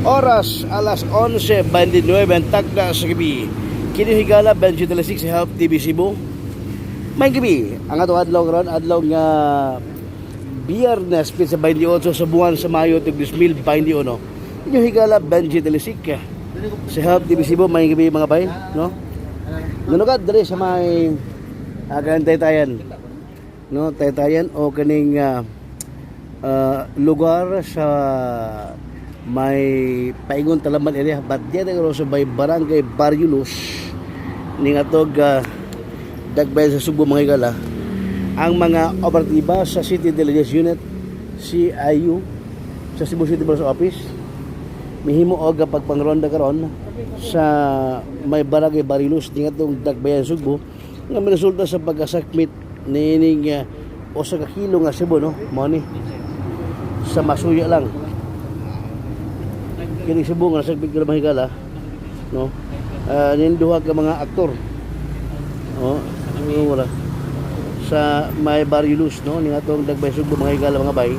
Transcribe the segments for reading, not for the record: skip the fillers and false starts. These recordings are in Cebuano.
Oras alas 11:29 ang tagda sa gabi. Kini higala Benji Talisic sa Help TV Cebu. May gabi, ang ato adlaw karon, adlaw nga Biyernes, pitsa 28 sa buwan sa Mayo tig 2021. Inyong higala Benji Talisic sa Help TV Cebu. May gabi, mga bay, no? Nanugad diri sa may kanang taytayan. No, taytayan o kaning lugar sa may Paingon Talaman area, but diyan ang sa may Barangay Barrio Luz ning atog Dagbayan sa Sugbo, mga higala. Ang mga operatiba sa City Intelligence Unit, CIU, sa Cebu City Police Office mihimo og pagpangronda karon sa may Barangay Barrio Luz ning atong Dagbayan, Sugbo, nga resulta sa pagkasakmit niining usa ka kilo nga shabu, no? Mao ni sa masuya lang kini shabu nga nasakmit karon, mga higala, no? Nin duha ka mga aktor, oh, wala sa may Barrio Luz, no, ning atong Dagbayan, Sugbo, mga higala, mga bay.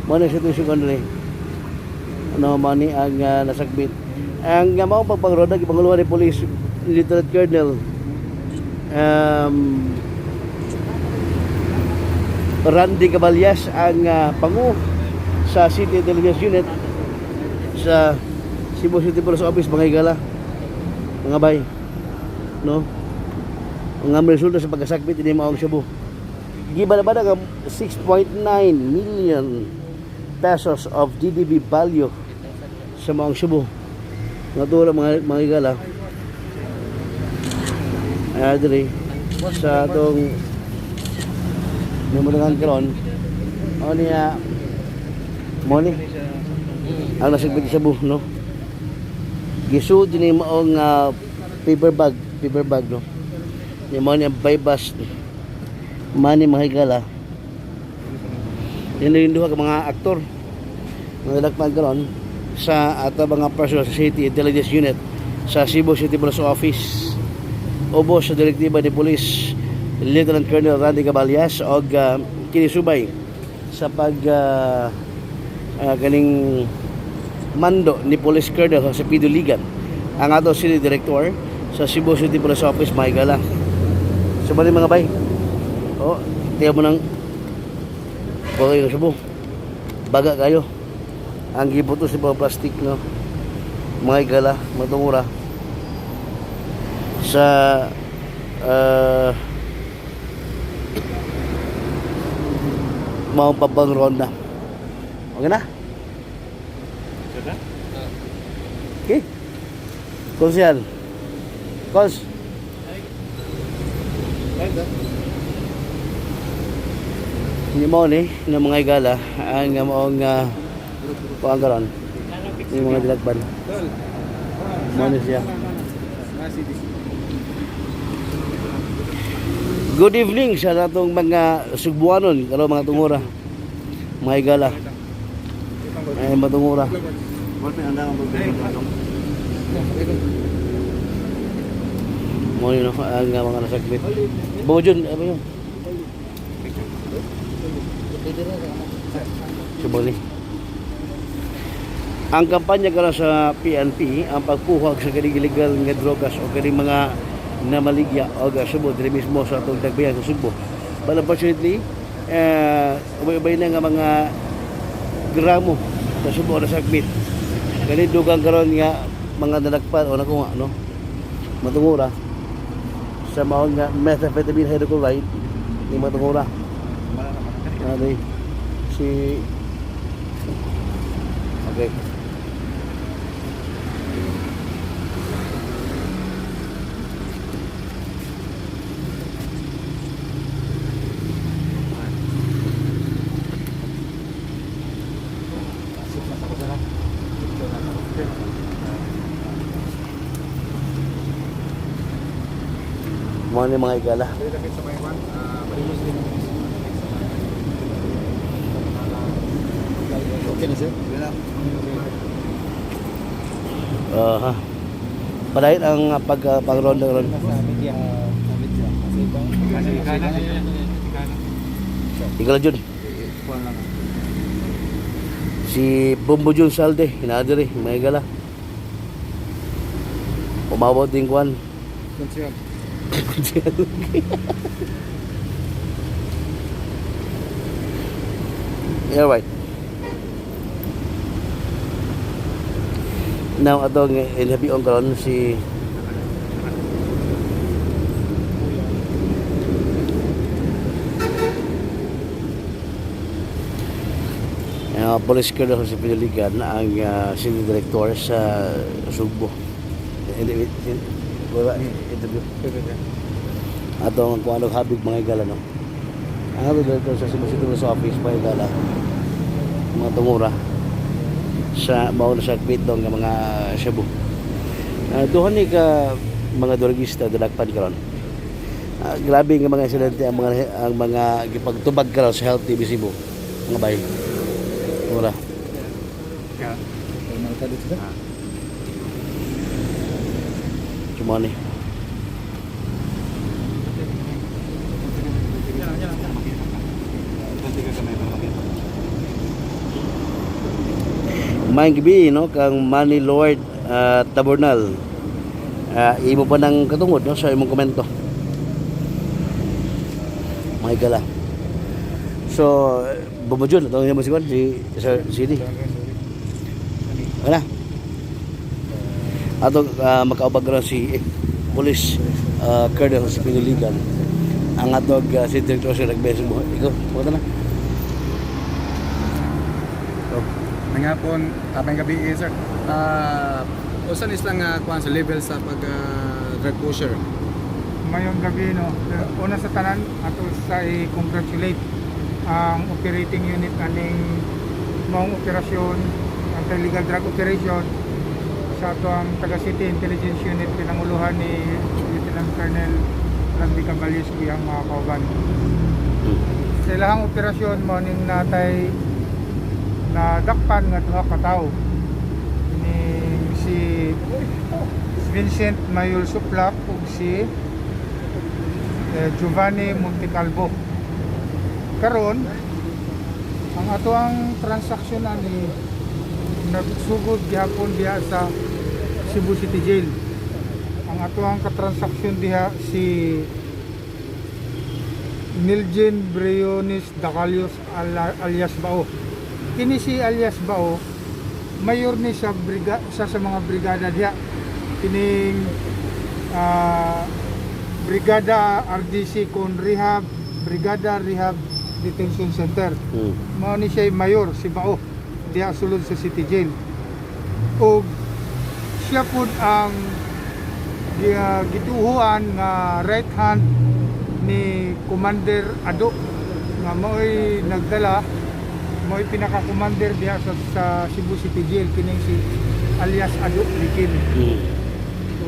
Mao na sitwasyon karon eh, ano, mao ni ang nasakbit. Ang mao pagpangroda gipanguluhan ni Police Lieutenant Colonel Randy Caballas, ang pangu sa City Intelligence Unit sa Cebu City Police Office, mga higala, mga bay, no? Ang resulta sa pagkasakbit ini maong shabu, gibalabada nga 6.9 million pesos of GDP value sa maong shabu nga tura, mga higala. Diri sa atong namulangan karon o niya mo ni ang nasagbit sa shabu, no? Gisud ni maong paper bag, no? Ni mo ni ang buy-bust money, mga higala. Yun yung duha ka mga aktor mga dakpan karon sa ato mga personnel sa City Intelligence Unit sa Cebu City Police Office, ubos sa direktiba ni Police Lieutenant Colonel Randy Caballas og kinisubay sa pag kaning mando ni Police Colonel Jose Pido Ligan, ang ato City Director sa Cebu City Police Office, mga higala. So bali, mga bay, oh, tiyan mo ng bagay ng Cebu, baga kayo ang gibuto sa mga plastic, no, mga higala, matungura sa mga pabang ronda. Okay na? Okay. Konsyal. Kons. Hindi mo ni ng mga higala ang maong kuang karon. Yung mga dilakban. Mo ni siya. Good evening sa natong mga Sugbuanon, karon, mga tungura. Mga higala. Ay matungura. Mo ni, no, ang mga nasakbit. Bojun, ano yun? Subali. Ang kampanya karon sa PNP, ang pagpuhag sa kaning illegal nga drogas o kaning mga namaligya o shabu diri mismo sa atong Dagbayan sa Sugbo. But unfortunately, ubay-ubay na nga mga gramo sa shabu na sakbit. Kani dugang karon nga mga nadakpan o nakuha, no? Matungura sa maong nga methamphetamine hydrochloride ni matungura. Ano eh, si. Okay. Mga ni mga igala. Okay na, sir? Aha. Padayon ang pag pagronda ron. Igala jud. Si Bombo Jun Salde, naa diri, mga higala. Umabot din kwan. Konsehal. Yeah, right. Now, atong inhabion karon si Police Colonel Jose Pinuligan, ang senior director sa Sugbo. Hindi, wala, interview. Atong kung anong habig, mga higala, no? Ang atong director sa Cebu City Police Office, mga higala, mga tungura sa mauna sa bitong nga mga shabu. Duha ni ka mga drogista dalagpan karon. Grabe nga mga insidente ang mga gipagtubag karon sa Health TV Cebu. Mga bay. Tungura. Yeah. Malta dito sir. Sumani. Maayong gabi, no, kang Manny Lord Tabornal. Imo pa ng katungod, no, sa imong komento. Mga higala. So, bumujun, ito mo si Juan, si Sir CD. Wala. Ato makaubag ron si Police Colonel Jose Pinuligan. Ang atog si Director sa Nagbeso mo. Ikaw, pumunta na. Oh. Nangapon, apang gabi eh, sir. Usa ni silang kuan sa level sa pag drug pusher? Mayong gabi, no. Una sa tanan, ato sa i-congratulate ang operating unit aning maong operasyon, anti-illegal drug operation sa ato ang taga City Intelligence Unit pinanguluhan ni Lieutenant Colonel Randy Caballes iyang mga kauban. Sa ilahang operasyon mo ning natay na dakpan nga duha ka tawo ni si Vincent Mayol Suplak ug si Giovanni Montecalvo. Karon, ang ato ang transaksyon ani nagsugod gihapon diha sa Cebu City Jail. Ang ato ang katransaksyon diha si Nilgen Briones Dacalios alias Bao. Kini si alias Bao, mayor ni sa isa sa mga brigada diha. Kining Brigada RDC kon Rehab, Brigada Rehab Detention Center. Mao ni siya mayor si Bao diha sulod sa City Jail. Og siya pud ang gituhuan nga right hand ni Commander Ado nga mao'y nagdala, mao'y pinaka-commander diha sa Cebu City Jail, kining si alias Ado Likin. So,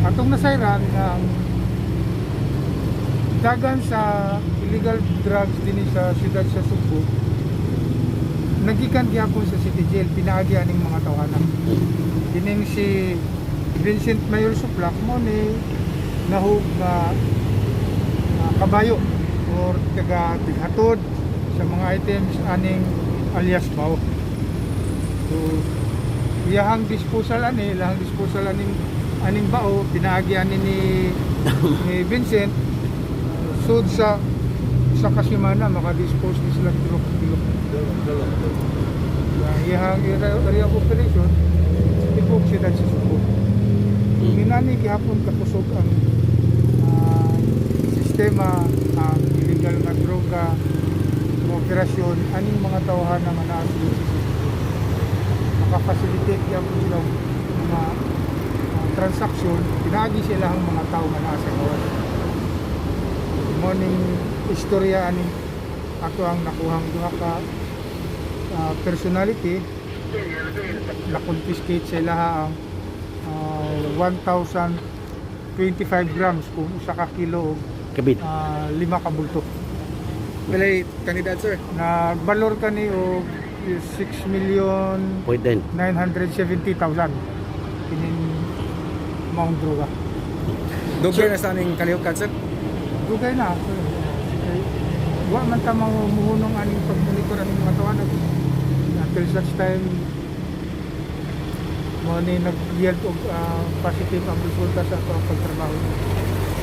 atong nasayran nga ang dagan sa illegal drugs dinhi sa siyudad sa Sugbo nagikan gihapon sa City Jail pinaagi aning mga tawhana. Kining si Vincent Mayor Suplak mo ni nahug nga kabayo or taga tighatod sa mga items aning alias Bao. So, iyahang disposal ani, ilahang disposal aning bao pinaagi ani ni Vincent sud sa kasimana maka-dispose ni sila kilo kilo. Iyahang area of operation tibok siyudad sa Sugbo. Minani gihapon kakusog ang sistema, ang illegal nga droga mga operasyon aning mga tawhan nga naa sa Sugbo. Maka-facilitate gyapon sila og mga transaksyon pinaagi sila ang mga tao nga naa sa gawas. Mo ning istorya aning ato ang nakuhang duha ka personality. Na-confiscate sa ilaha ang 1,025 grams kung usa ka kilo og Kabit. 5 ka bulto. Pilay kandidat, sir? Nagbalor kani og 6 million Point 9. 970,000 kining maong droga. Dugay na sa aning kalihukan, sir. Dugay na. Kay wa man ta mamuhunong aning pagmonitor aning mga tawanan until Until such time mo ni nag-yield og positive ang resulta sa ato ang pagtrabaho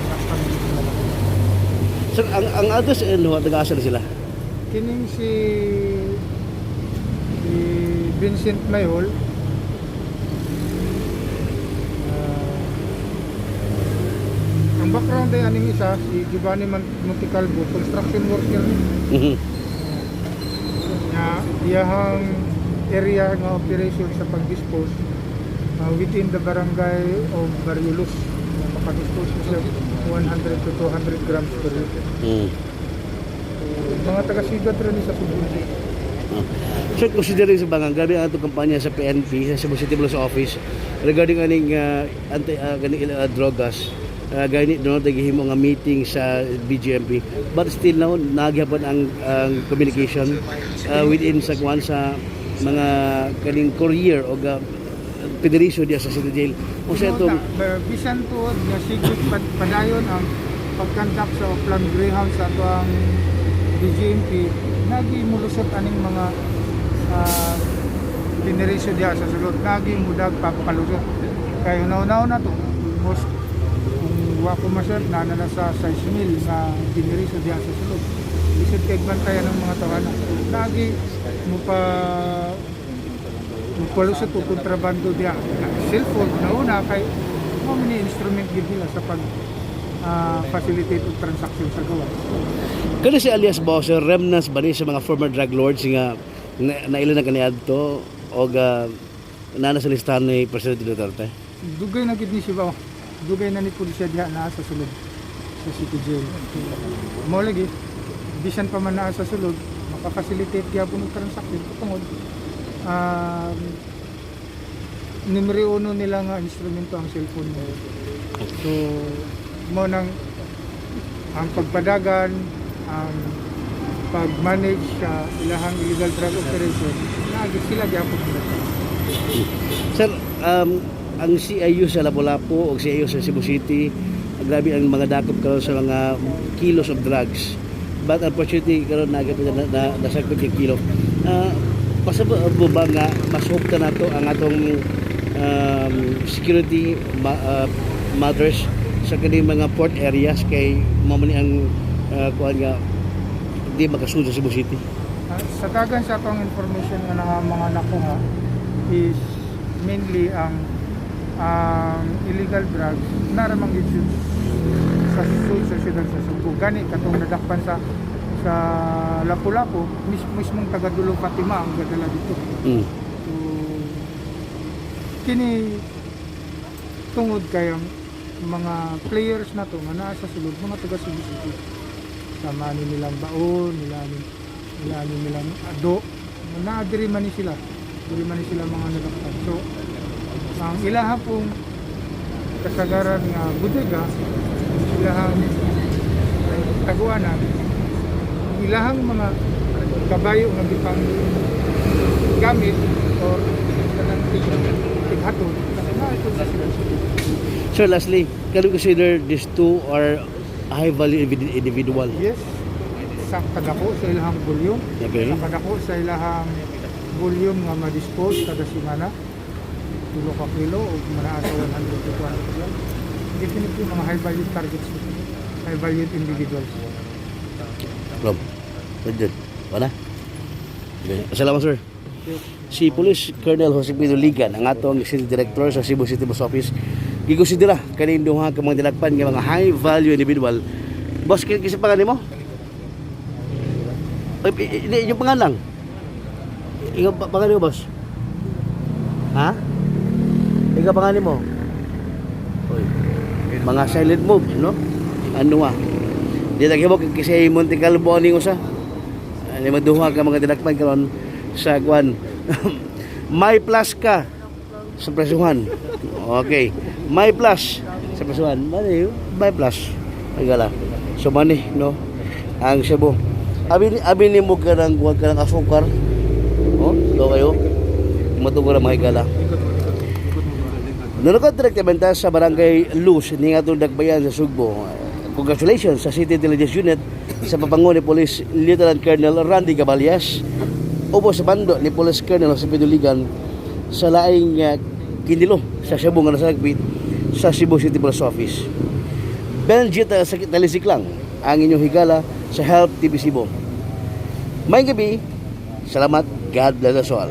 sa pamilya. Sir, ang others ano, taga-asa na sila? Kining si Vincent Mayol, ang background ay aning isa si Giovanni Montecalvo, construction worker ni nga iyahang area nga operation sa pag-dispose within the barangay of Barrio Luz. Makadispose siya 100 to 200 grams per week. Mga taga-siyudad rin sa Cebu. Sir, considering sa bangang, grabe ang atong kampanya sa PNP, sa Cebu City Police Office, regarding aning anti ganing drogas, gani doon gihimo nga meeting sa BGMP. But still now, nagyapon ang communication within sa kuan sa mga kaning courier o federation diya sa City Jail. Unsa itong Bisan tuod nga secret padayon ang pag-conduct sa Oplan Greyhound sa ato ang BGMP, nagi mulusot aning mga generation diha sa sulod, nagi mudag papalusot kay hunaw na to almost, kung wa ko masir na na sa 6 mil nga generation diha sa sulod. Lisod kay bantayan ng mga tawana, nagi mo pa mupalusot o kontrabando diha, cellphone nauna kay mo mini instrument gid nila sa pag facilitate og transaction sa gawas. Kani si alias Bowser, remnants ba ni sa mga former drug lords nga na naila na kaniadto o nana sa listahan ni President Duterte? Dugay na gid ni siya ba? Dugay na ni pulisya diha naa sa sulod sa city jail. Mo lagi bisan pa man naa sa sulod, maka-facilitate gyapon og transaction tungod numero uno nila nga instrumento ang cellphone mo. So mo nang ang pagpadagan, ang pag-manage sa ilahang illegal drug operation, naagi sila gyapon ang data. Sir, ang CIU sa Lapu-Lapu o CIU sa Cebu City, grabe ang mga dakop karon sa mga kilos of drugs. But unfortunately, karon nagapit na nasagpit yung kilo. Pasabot mo ba nga mas hugta nato ang atong security matters sa kaning mga port areas kay mao man ni ang kuan nga di makasulod sa Cebu City? Sa dagan sa atong information nga mga nakuha is mainly ang illegal drugs naramang gid yun sa sud sa siyudad sa Sugbo. Gani katong nadakpan sa Lapu-Lapu, mismong taga Dulo Fatima ang gadala dito. So kini tungod kay ang mga players na to nga naa sa sulod, mga taga Cebu City, sama ni nilang baon nila ni nilang ado, naa diri man ni sila, diri man ni sila mga nadakpan. So ang ilaha pong kasagaran nga bodega, ilahang taguanan, ilahang mga kabayo nga gipang gamit or kanang tighatod naa ito sa sila. Sir, lastly, can we consider these two are high value individual? Yes, sa kadako sa ilahang volume. Sa kadako sa ilahang volume nga ma-dispose kada semana, 3 ka kilo o manaa sa 100 to 200 grams. Definitely mga high value targets, high value individuals. Rob, pwede. Wala? Okay. Salamat, sir. Si Police Colonel Jose Pedro Ligan, ang atong City Director sa Cebu City Post Office, gikonsidera kaning duha ka mga dilakpan nga mga high value individual. Boss, kinsa pangalan mo? Ay, yung pangalan lang. Ikaw pangalan mo, boss? Ha? Ikaw pangalan mo? Oy. Mga silent move, no? Ano ah? Di lagi mo kasi Monte Calvo ani usa. Ano maduha ka mga dinakpan karon sa kwan. May plus ka sa presuhan. Okay. May plus sa presuhan. Mani, may plus. Ay gala. So mani, no? Ang Cebu. Abi abi nimo ka ng kuwan ka ng asukar. Oh, do kayo. Matugo ra mga higala. Nanonood direktamente sa Barangay Luz ni atong Dagbayan sa Sugbo. Congratulations sa City Intelligence Unit sa papango ni Police Lieutenant Colonel Randy Caballas. Ubos sa bando ni Police Colonel Jose Pinuligan sa laing kinilo sa Cebu nga nasagpit sa Cebu City Police Office. Benji Sakit Talisik lang ang inyong higala sa Help TV Cebu. Maayong gabi, salamat, God bless us all.